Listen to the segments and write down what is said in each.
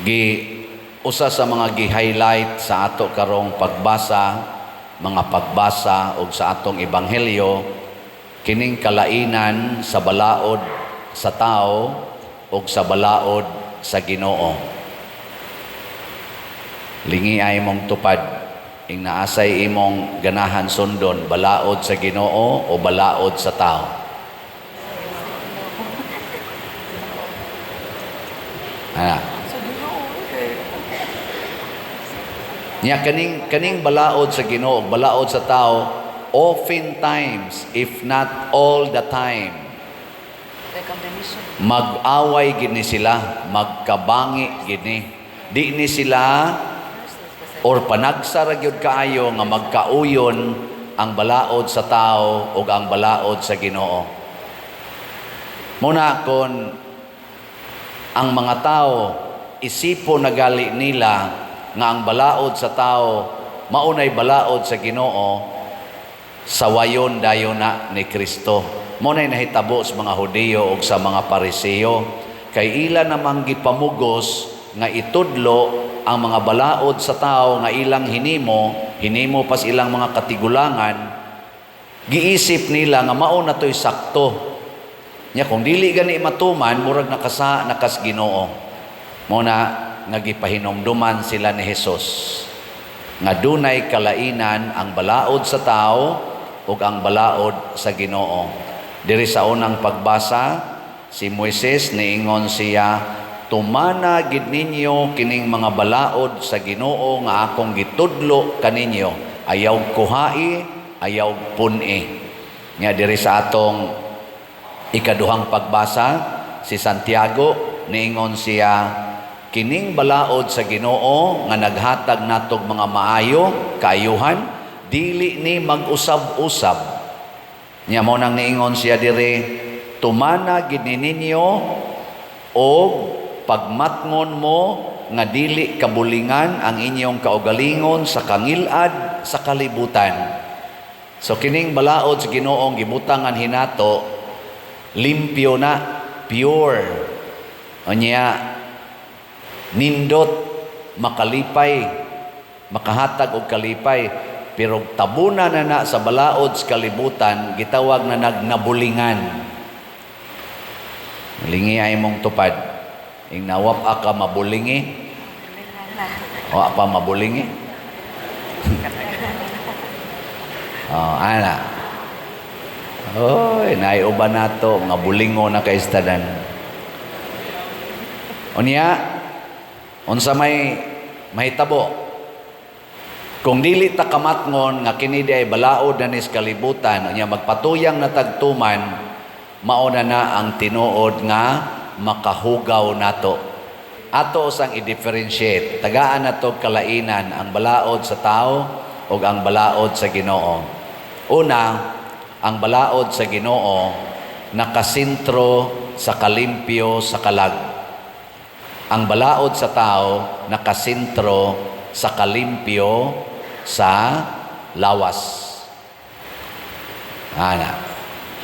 Gi usa sa mga gi-highlight sa ato karong pagbasa, mga pagbasa ug sa atong ebanghelyo, kining kalainan sa balaod sa tao ug sa balaod sa Ginoo. Lingi ay mong tupad ing naasay imong ganahan sundon, balaod sa Ginoo o balaod sa tao? Ana. Sa Ginoo eh. Nya kaning balaod sa Ginoo, balaod sa tao, oftentimes, if not all the time, May combination. Mag-away gid ni sila, magkabangi gid ni. Di ni sila or panagsa ra gyud kaayo nga magkauyon ang balaod sa tao ug ang balaod sa Ginoo. Muna kon ang mga tao isipo nagali nila nga ang balaod sa tao maunay balaod sa Ginoo, sawayon dayon na ni Kristo. Mao nay nahitabo sa mga Hudiyo ug sa mga Pariseo kay ila namang gipamugos nga itudlo ang mga balaod sa tao nga ilang hinimo, hinimo pas ilang mga katigulangan, giisip nila nga mao na to'y sakto. Nya kung dili gani matuman, murag nakasa nakas Ginoo. Mao na nga gipahinumduman sila ni Jesus nga dunay kalainan ang balaod sa tao ug ang balaod sa Ginoo. Diri sa unang pagbasa, si Moises niingon siya, "Tumana gid ninyo kining mga balaod sa Ginoo nga akong gitudlo kaninyo. Ayaw kuhai, ayaw pun-i." Nga diri sa atong ikaduhang pagbasa, si Santiago niingon siya, kining balaod sa Ginoo nga naghatag natog mga maayo kaayuhan, dili ni mag-usab-usab. Nya mo nang niingon siya diri, "Tumana gid ni ninyo og pagmatngon mo nga dili kabulingan ang inyong kaugalingon sa kangilad sa kalibutan." So kining balaod sa Ginoong gibutangan hinato, limpyo na, pure. Unya nindot, makalipay, makahatag og kalipay, pero tabuna na na sa balaod sa kalibutan, gitawag na nagnabulingan. Lingi ay mong tupad. Ing nawap ka mabulingi, wa pa mabulingi. Oh, ana. Oy, naiuban nato mga bulingo na kay tanan. Unya, unsa may mahitabo? Kung dili ta kamatngon nga kini di ay balaod na nis kalibutan, unya magpatuyang na tagtuman, mao na na ang tinuod nga makahugaw nato. Ato sang i-differentiate, tagaan nato kalainan ang balaod sa tao ug ang balaod sa Ginoo. Una, ang balaod sa Ginoo nakasentro sa kalimpyo sa kalag. Ang balaod sa tao nakasentro sa kalimpyo sa lawas. Ana.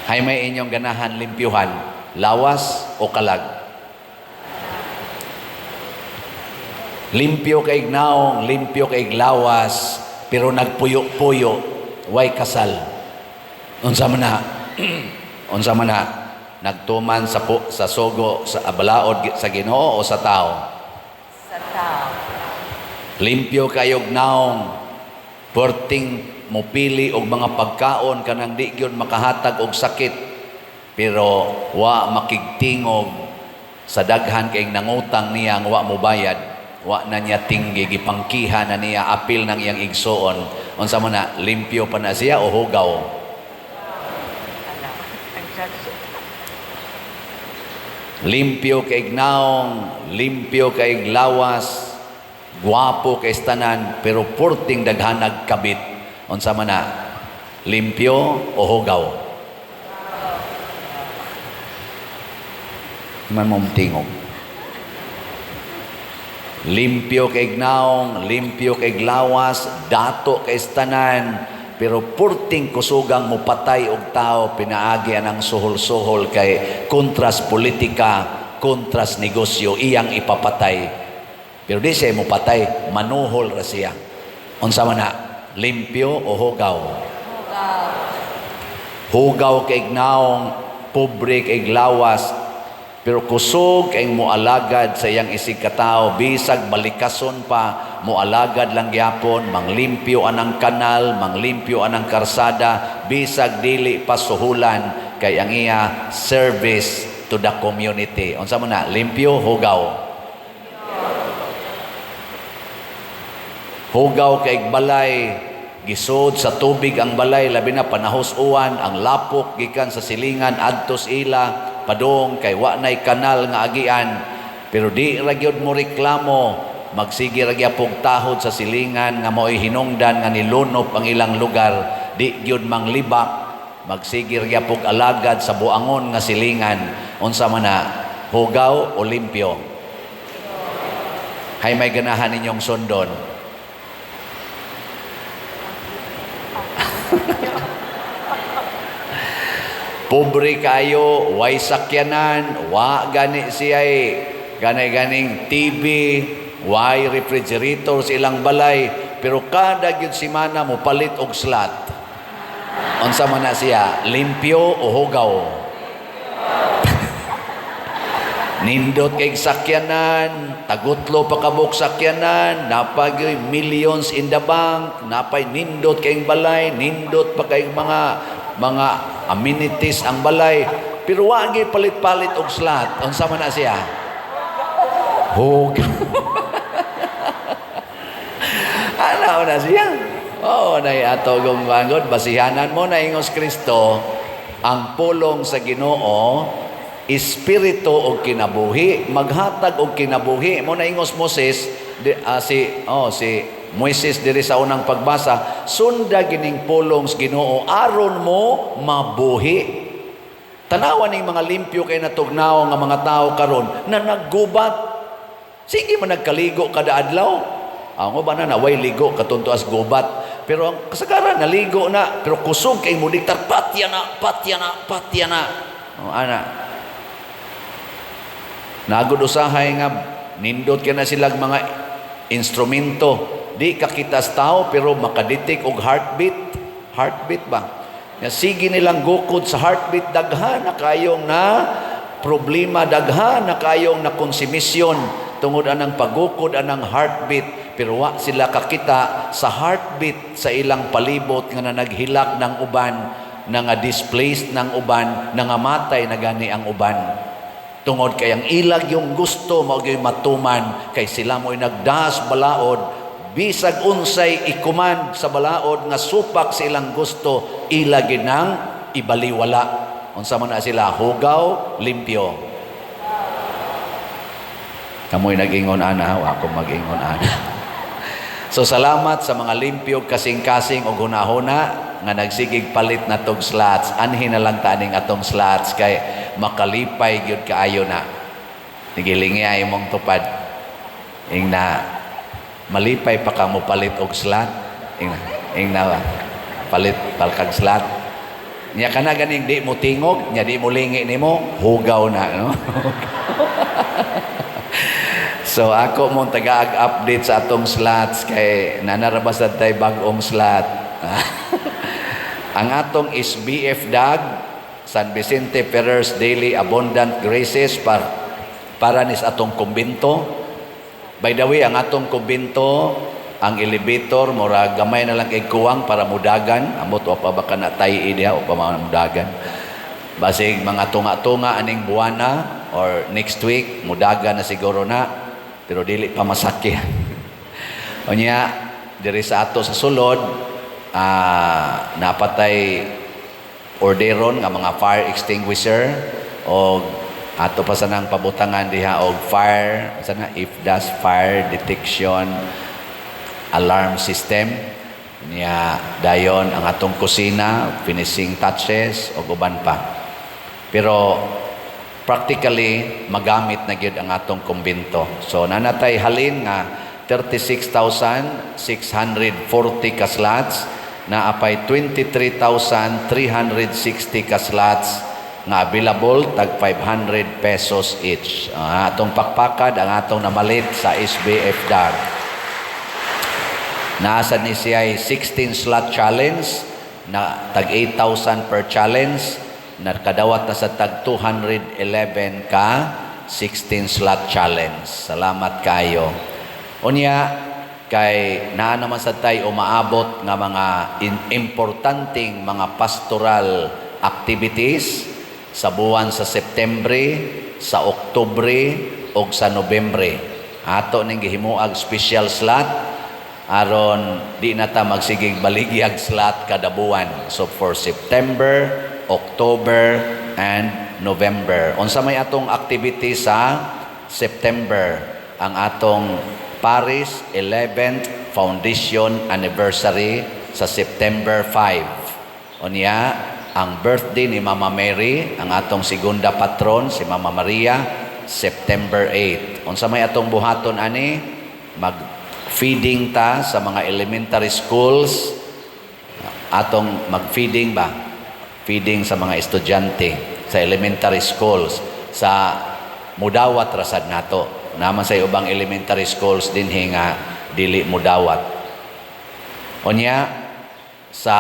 Hay may inyong ganahan limpyuhan, lawas o kalag? Limpyo kay naong, limpyo kay lawas, pero nagpuyo-puyo, way kasal. Unsa man na? Unsa man na? Nagtuman sa po, sa sugo sa balaod sa Ginoo o sa tao? Sa tao. Limpyo kayog naong, perting mupili og mga pagkaon kanang di gyud makahatag og sakit, pero wa makigtingog sa daghan kay nangutang niya nga wa mobayad, wa na niya tinggi, gipangkiha na niya apil ng iyang igsuon. Unsa man na, limpyo pa na siya o hugaw? Ala, ang judge. Limpyo kay naong, limpyo kay lawas, gwapo kay tanan, pero purting daghanag kabit. Unsa man na, limpyo o hugaw? Man mong tingog. Limpyo kay naong, limpyo kay lawas, dato kay tanan, pero purting kusugang mupatay og tao pinaagi anang suhol-suhol kay kontras politika, kontras negosyo, iyang ipapatay. Pero di siya mo patay, manuhol ra siya. Unsa man na? Limpyo o hugaw? Hugaw. Hugaw kay naong, pobre kay lawas, pero kusog kay moalagad sa iyang isig katao, bisag balikason pa, moalagad lang gyapon, manglimpyo anang kanal, manglimpyo anang karsada, bisag dili pa suhulan, kay ang iya service to the community. Unsa man na? Limpyo, hugaw? Hugaw kay balay, gisod sa tubig ang balay, labi na panahos uwan, ang lapok gikan sa silingan adtos ila padung kay wa nay kanal nga agian. Pero di ra gyud mo reklamo, magsige ra gyapong tahod sa silingan nga mao'y hinungdan nga nilunop ang ilang lugar, di gyud manglibak, magsige ra gyapong alagad sa buangon nga silingan. Unsa man na? Hugaw o limpyo? Hay may ganahan ninyong sundon? Pobre kayo, way sakyanan, wa gani siya'y gani-ganing TV, way refrigerator sa ilang balay, pero kada gyud semana mo palit og slot. Unsa man na siya, limpyo o hugaw? Nindot kay sakyanan, tagutlo pa kabuk sakyanan, napay millions in the bank, napay nindot kay balay, nindot pa kay mga amenities ang balay, pero wa gyud palit-palit og slot. Unsa man na siya? Hugaw. Ana na siya. Oo, nay ato gumangod, basihanan mo na ingos Kristo, ang pulong sa Ginoo espiritu og kinabuhi, maghatag og kinabuhi. Mo na ingos Moses, di, si oh si Moises diri sa unang pagbasa, sunda gining pulong sa Ginoo aron mo mabuhi. Tanawa ning mga limpyo kay natugnaw nga mga tao karon na naggubat. Sige man nagkaligo kada adlaw. Ang uban na naway ligo katunto as gubat. Pero ang kasagaran naligo na, pero kusog kay mo diktar, patya na, patya na, patya na. Oh, ana. Nagod usahay nga nindot ka na silang mga instrumento. Di ka kitas tao pero makaditik og heartbeat. Heartbeat ba? Nga sige nilang gukod sa heartbeat, daghan na kayong na problema, daghan na kayong na konsumisyon tungod anang pagukod anang heartbeat, pero wa sila kakita sa heartbeat sa ilang palibot nga na naghilak ng uban, na nga displaced ng uban, nangamatay na gani ang uban. Tungod kay ang ilag yung gusto mao gyud matuman, kay sila mo'y nagdas balaod, bisag unsay i-command sa balaod nga supak sa ilang gusto, ila ginang ibaliwala. Unsa man na sila? Hugaw, limpyo? Kamoy nag-ingon ana, wa ako mag-ingon ana. So salamat sa mga limpyo kasing-kasing og hunahuna nga nagsigig palit na tog slots. Anhin na lang taning atong slots kay makalipay gyud kaayo na. Nigilingi ay imong tupad. Ingna malipay pa ka mo palit og slot. Ingna ba? Palit palkag slot. Nya kana ganing di mo tingog, nya di mo lingi nimo, hugaw na, no? So ako mong taga-update sa atong slots kay nanarabas tay bag-ong slot. Ang atong SBF DAG, San Vicente Ferrer's Daily Abundant Graces para nis atong kumbinto. By the way, ang atong kumbinto, ang elevator mura gamay na lang kay kuwang para mudagan. Amot wa pa baka na tay diha o pa mudagan. Basig mga tunga-tunga aning buwana or next week mudagan na siguro na, pero dili pa masakyan. Unya diri sa ato sa sulod, napatay orderon nga mga fire extinguisher og ato pa sanang pabutangan diha og fire sana if das fire detection alarm system niya. Dayon ang atong kusina, finishing touches og uban pa, pero practically magamit na gyud ang atong kumbinto. So nanatay halin nga 36,640 ka slots, naapay 23,360 ka slots nga available tag 500 pesos each. Ah, atong pakpakad ang atong namalit sa SBF Dar. Naa sad ni siya 16 slot challenge na tag 8,000 per challenge, nakadawat na sa tag 211 ka 16 slot challenge. Salamat kayo. Unya kay naa naman sa tay umaabot nga mga importanteng mga pastoral activities sa buwan sa Septembre, sa Oktubre ug sa Nobyembre. Ato ning gihimuag special slot aron di na ta magsigig baligyag slot kada buwan. So for September, October and November. Unsa may atong activity sa September? Ang atong Paris 11th Foundation Anniversary sa September 5. Unya, ang birthday ni Mama Mary, ang atong segunda patron, si Mama Maria, September 8. Unsa may atong buhaton ani? Mag-feeding ta sa mga elementary schools. Atong mag-feeding ba? Feeding sa mga estudyante sa elementary schools sa mudawat rasad nato. Naman sa ubang elementary schools dinhi nga dili mudawat. Unya sa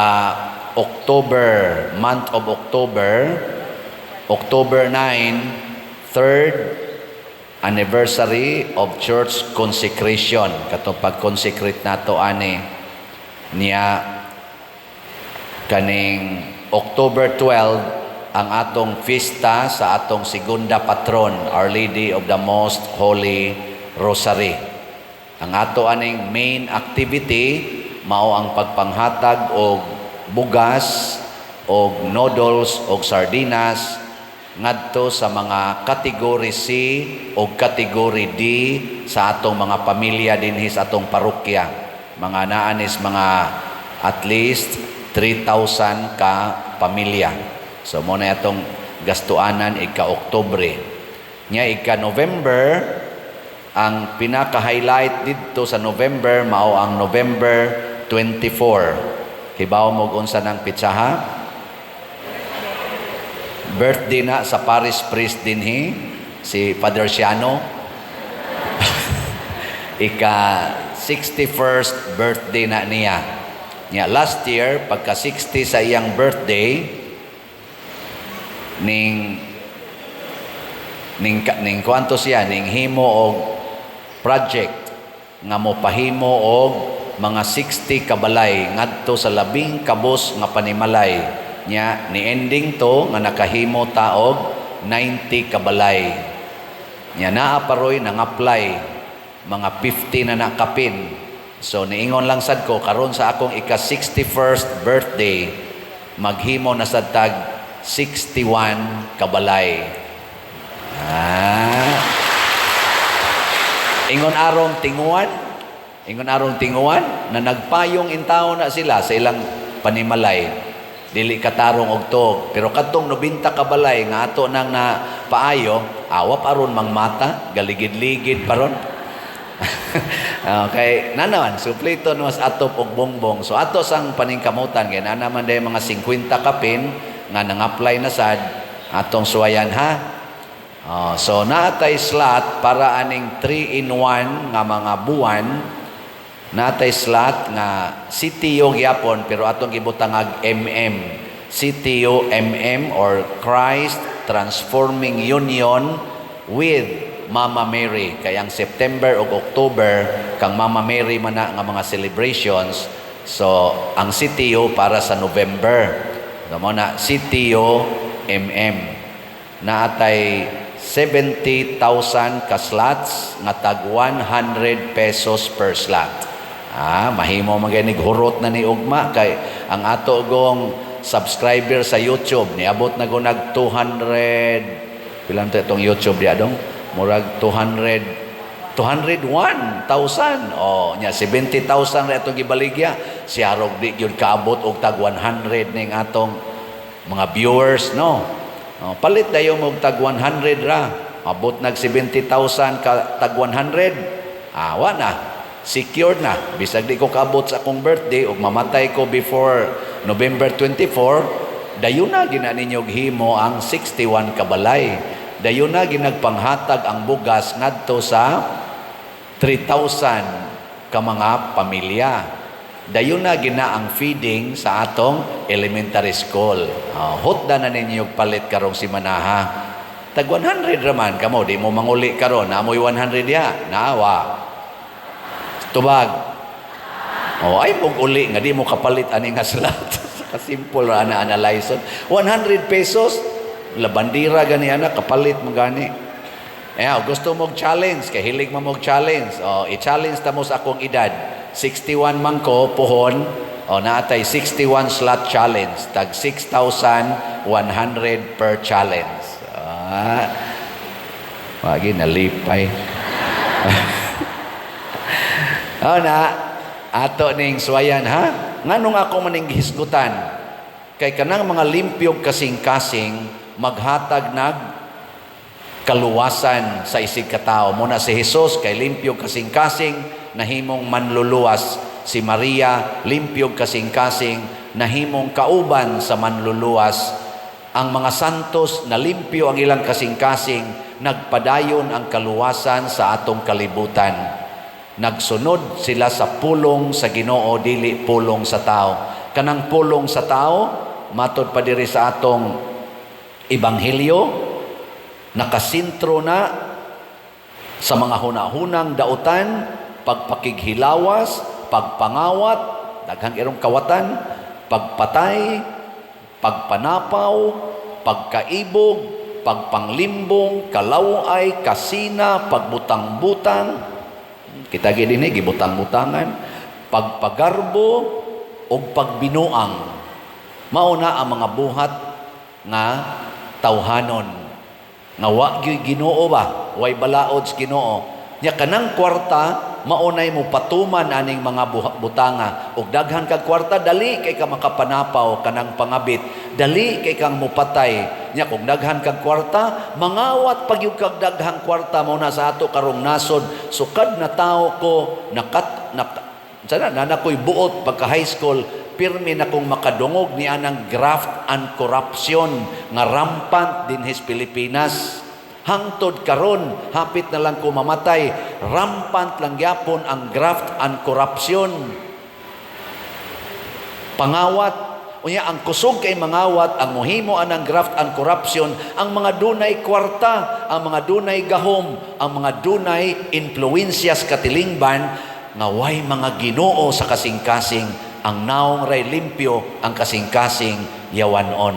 October, month of October, October 9, third anniversary of church consecration. Katong pag-consecrate nato ani niya, kaning October 12, ang atong fiesta sa atong segunda patron, Our Lady of the Most Holy Rosary. Ang ato aning main activity mao ang pagpanghatag og bugas og noodles og sardinas ngadto sa mga category C o category D sa atong mga pamilya dinhi sa atong parokya. Mga naanis mga at least 3,000 ka pamilya. So mo na atong gastuanan ika-Oktubre. Nya ika-November, ang pinaka-highlight didto sa November mao ang November 24. Hibaw mo unsa nang pitsaha? Birthday na sa parish priest dinhi, si Father Siano. Ika 61st birthday na niya. Nya last year, pagka 60 sa iyang birthday, ning kuanto siya, ning himo og project nga mo pahimo og mga 60 kabalay ngadto sa labing kabos nga panimalay niya. Ni ending to nga nakahimo ta og 90 kabalay. Nya naa paroy nang-apply, mga 50 na nakapin. So niingon lang sad ko, karon sa akong ika 61st birthday, maghimo na sad tag 61 kabalay. Ah. Ingon arong tinguan, ingon arong tinguan na nagpayong intawo na sila sa ilang panimalay. Dili katarong og tuog, pero kadtong 90 kabalay nga ato nang na paayo, awap aron mangmata, galigid-ligid paron. Okay, nanaman, suplito mas atop og bongbong. So ato sang paningkamutan kay naa naman day mga 50 kapin nga nang-apply na sad, atong suwayan ha. Oh, so naatay slot para aning 3 in 1 nga mga buwan, naatay slot nga CTO gyapon pero atong gibutangag MM. CTO MM or Christ Transforming Union with Mama Mary. Kay ang September ug October kang Mama Mary man na nga mga celebrations. So ang CTO para sa November. So mo na CTO MM. Naatay 70,000 ka slots nga tag 100 pesos per slot. Ah, mahimo man gani hurot na ni ugma kay ang ato gong subscriber sa YouTube niabot na go nag 200, pila to itong YouTube di adong murag 200 201,000. Oh, nya 70,000 ra atong gibaligya. Siyarog di gyud kaabot og tag 100 ning atong mga viewers, no? Oh, palit dayon og tag 100 ra. Abot nag 70,000 ka tag 100. Ah, wa na. Secured na. Bisag di ko kaabot sa akong birthday ug mamatay ko before November 24, Dayon na gina ninyo himo ang 61 kabalay. Dayon na ginagpanghatag ang bugas ngadto sa 3,000 ka mga pamilya. Dayon na gina ang feeding sa atong elementary school. Hutda na ninyo palit karong simanaha. Tag 100 raman kamo, di mo manguli karon, naa moy 100 diha, naawa. Tubag. Oh, ay mong uli nga di mo kapalit ani nga slot. Kasimple ra na analyze. 100 pesos, labandira gani ana, kapalit mo gani. Eh, gusto mo challenge, kay hilig mo mog challenge. Oh, i-challenge ta mo sa akong edad. 61 man ko pohon, oh, naatay 61 slot challenge, tag 6,100 per challenge. Ah. Wagi nalipay. Oh na, ato ning suwayan, ha. Nganong ako maning gihisgutan? Kay kanang mga limpyog kasing-kasing maghatag nag kaluwasan sa isig katao. Muna si Jesus kay limpyog kasing-kasing nahimong manluluwas. Si Maria, limpyog kasing-kasing, nahimong kauban sa manluluwas. Ang mga santos na limpyo ang ilang kasing-kasing, nagpadayon ang kaluwasan sa atong kalibutan. Nagsunod sila sa pulong sa Ginoo, dili pulong sa tao. Kanang pulong sa tao, matod pa diri sa atong ebanghelyo, nakasintro na sa mga hunahunang dautan, pagpakighilawas, pagpangawat, daghang irong kawatan, pagpatay, pagpanapaw, pagkaibog, pagpanglimbong, kalaway, kasina, pagbutang-butang. Kita gid dinhi gibutang-butangan, pagpagarbo ug pagbinuang. Mao na ang mga buhat nga tawhanon nga wa gyud Ginoo ba, way balaod sa Ginoo. Nya kanang kwarta maunay mo patuman aning mga butanga. Ug daghan kag kwarta, dali kay ka makapanapaw, kanang pangabit, dali kay kang mupatay. Nya kung daghan kag kwarta, mangawat pag kag daghang kwarta. Mao na sa ato karong nasod, sukad na tao ko nakat nak sana na nakoy buot pagka high school, pirmi na kong makadungog ni anang graft and corruption nga rampant dinhi sa Pilipinas. Hangtod karon, hapit na lang ko mamatay, rampant lang gyapon ang graft and corruption, pangawat. Unya ang kusog kay mangawat, ang muhimo anang graft and corruption, ang mga dunay kwarta, ang mga dunay gahom, ang mga dunay influensyas katilingban nga way mga Ginoo sa kasing-kasing. Ang naong ray limpyo ang kasing-kasing, yawanon.